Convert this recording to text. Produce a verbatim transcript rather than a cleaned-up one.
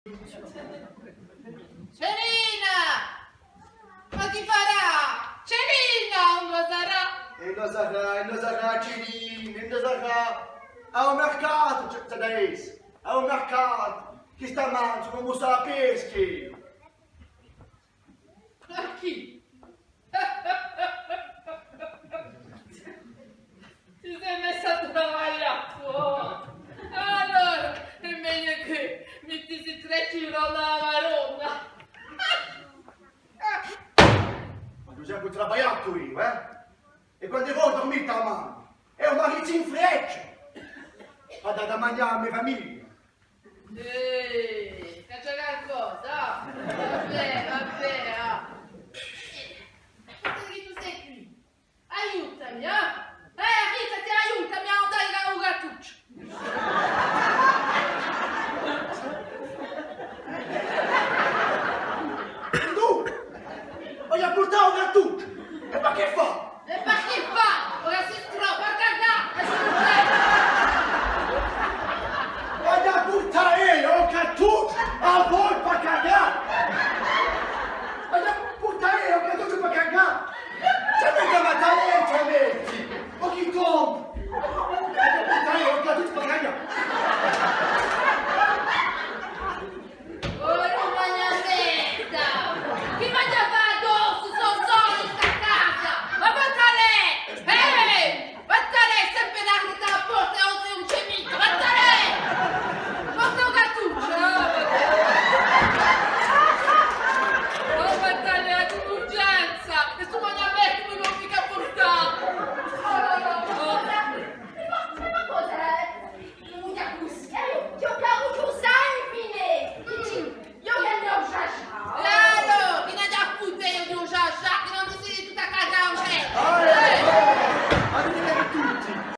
Celina! Ma chì farà? Celina, induva sarà? Induva sarà, induva sarà Celina, induva sarà? À u mercatu ci, ci hà da esse, à u mercatu, chì stà manzu, cumu sà, pesca. Ma chì? Ti sè messu à travaglià, oh! Allora, hè megliu chì mittissi trè cirone à a Maronna. Ma tù sè chì travagliu eiu, eh? È quandu voi durmite à mane, è u maritu in freccia, hà da, da manghjà à a me famiglia. Eh,